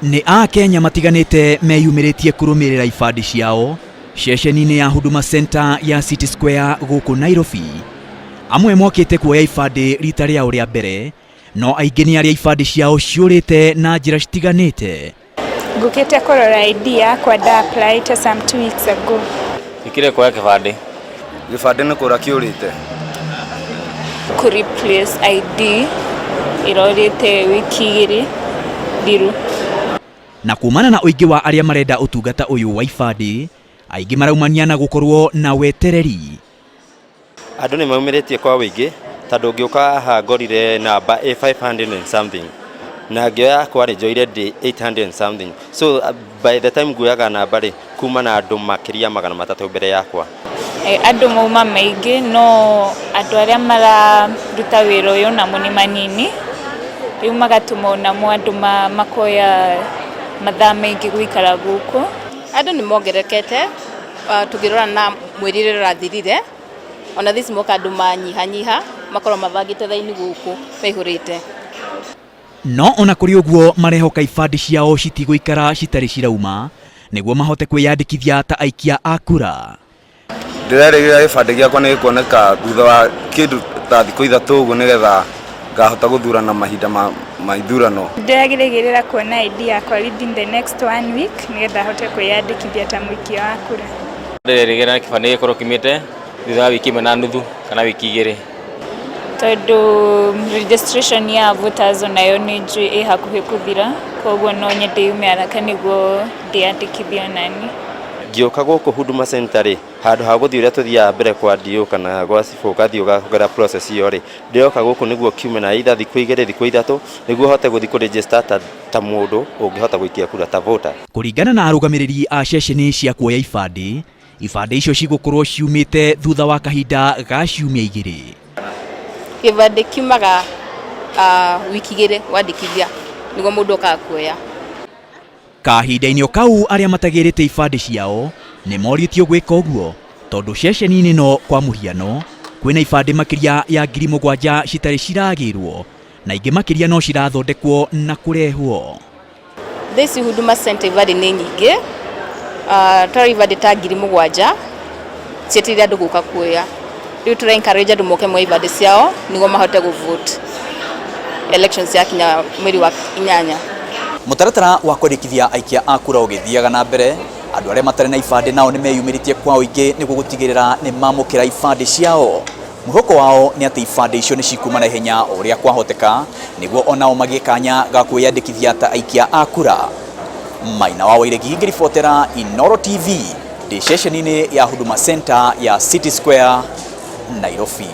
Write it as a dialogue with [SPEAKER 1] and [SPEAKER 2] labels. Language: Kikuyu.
[SPEAKER 1] Nĩ Akenya matiganĩte meyumĩrĩtie kũrũmĩrĩra ibandĩ ciao ceceni-inĩ ya Huduma Center ya City Square gũkũ Nairobi. Amwe mokĩte kuoya ibandĩ rita rĩao rĩa mbere, no aingĩ nĩ arĩa ibandĩ ciao ciũrĩte na njĩra citiganĩte.
[SPEAKER 2] Ngũkĩte kũrora ID yakwa nda applyte some 2 weeks ago.
[SPEAKER 3] Njũkire kuoya kĩbandĩ.
[SPEAKER 4] Gĩbandĩ nĩ kũra kĩũrĩte.
[SPEAKER 5] Kũ replace ID ĩrorĩte wiki 2 thiru.
[SPEAKER 1] Na kumana na ũingĩ wa arĩa marenda ũtungata ũyũ wa ibandĩ, aingĩ maraumania na gũkorwo na wetereri.
[SPEAKER 6] Andũ nĩ maumĩrĩtie kwa ũingĩ tondũ ngĩũka haha ngorire namba ĩ 500 and something na ngĩoya yakwa rĩ, njoire ndĩ 800 and something, so by the time nguoyaga namba rĩ, kuma na andũ makĩria 300 mbere yakwa.
[SPEAKER 5] Andũ mauma maingĩ, no andũ arĩa mararuta wĩra ũyũ namo nĩ manini, rĩu magatũma onamo andũ makoya mathaa maingĩ gũikara gũkũ.
[SPEAKER 7] Andũ nĩ mongererekete tũngĩrora na mweri ũrĩa ũrathirire, ona thaa ici moka andũ manyihanyiha, makorwo mabangĩte raini gũkũ maihũrĩte.
[SPEAKER 1] No ona kũrĩ ũguo, marehoka ibandĩ ciao citigũikara citarĩ cirauma nĩguo mahote kwĩyandĩkithia ta aikia a kura.
[SPEAKER 4] Ndĩrerĩgĩrĩra gĩbandĩ gĩakwa nĩ gĩkuoneka thutha wa kĩndũ ta thikũ 3 ũguo, nĩgetha ngahota gũthurana mahinda ma ithurano.
[SPEAKER 2] Ndĩragĩrĩgĩrĩra kuona ID yakwa within the next one week, nĩgetha hote kwĩyandĩkithia ta mũikia wa kura.
[SPEAKER 3] Ndĩrerĩgĩrĩra kĩbandĩ gĩkorwo kiumĩte thutha wa wiki 1 na nuthu kana wiki 2.
[SPEAKER 5] Tondũ registration ya voters onayo nĩ njũĩ ĩ hakuhĩ kũthira, koguo no nyende yume haraka nĩguo ndĩyandĩkithie onani.
[SPEAKER 6] Ngĩũka gũkũ Huduma Center rĩ, handũ ha gũthiĩ ũrĩa tũthiaga mbere kwa DO kana gwa cibũ, ũgathiĩ ũkagera process ĩyo rĩ, ndĩroka gũkũ nĩguo kiume na either thikũ 2, thikũ 3, nĩguo hote gũthiĩ kũ register ta mũndũ ũngĩhota gũikia kura, ta voter.
[SPEAKER 1] Kũringana na arũgamĩrĩri a ceceni cia kuoya ibandĩ, ibandĩ icio cigũkorwo ciumĩte thutha wa kahinda ga ciumia 2.
[SPEAKER 7] Gĩbandĩ kiumaga wiki 2 wandĩkithia nĩguo mũndũ okaga kuoya.
[SPEAKER 1] Kahinda-inĩ o kau, arĩa matagĩrĩte ibandĩ ciao nĩ morĩtio gwĩka ũguo, tondũ ceceni-inĩ ĩno, kwa mũhiano, kwĩna ibandĩ makĩria ya 7,000 citarĩ ciragĩrwo na ingĩ makĩria no cirathondekwo na kũrehwo.
[SPEAKER 7] Thaa ici Huduma Center ibandĩ nĩ nyingĩ, twarĩ ibandĩ ta 7,000 cietereire andũ gũka kuoya. Rĩu tũra encourage andũ moke moe ibandĩ ciao nĩguo mahote gũ vote elections yakinya mweri wa 8.
[SPEAKER 1] Mũtaratara wa kwandĩkithia aikia a kura ũgĩthiaga na mbere, andũ arĩa matarĩ na ibandĩ nao nĩ meyumĩrĩtie kwa ũingĩ nĩguo gũtigĩrĩra nĩ mamũkĩra ibandĩ ciao. Mwĩhoko wao nĩ atĩ ibandĩ icio nĩ cikuma na ihenya o ũrĩa kwahoteka, nĩguo onao magĩe kanya ga kwĩyandĩkithia ta aikia a kura. Maina wa Wairegi ngĩribotera Inooro TV ndĩ ceceni-inĩ ya Huduma Center ya City Square, Nairobi.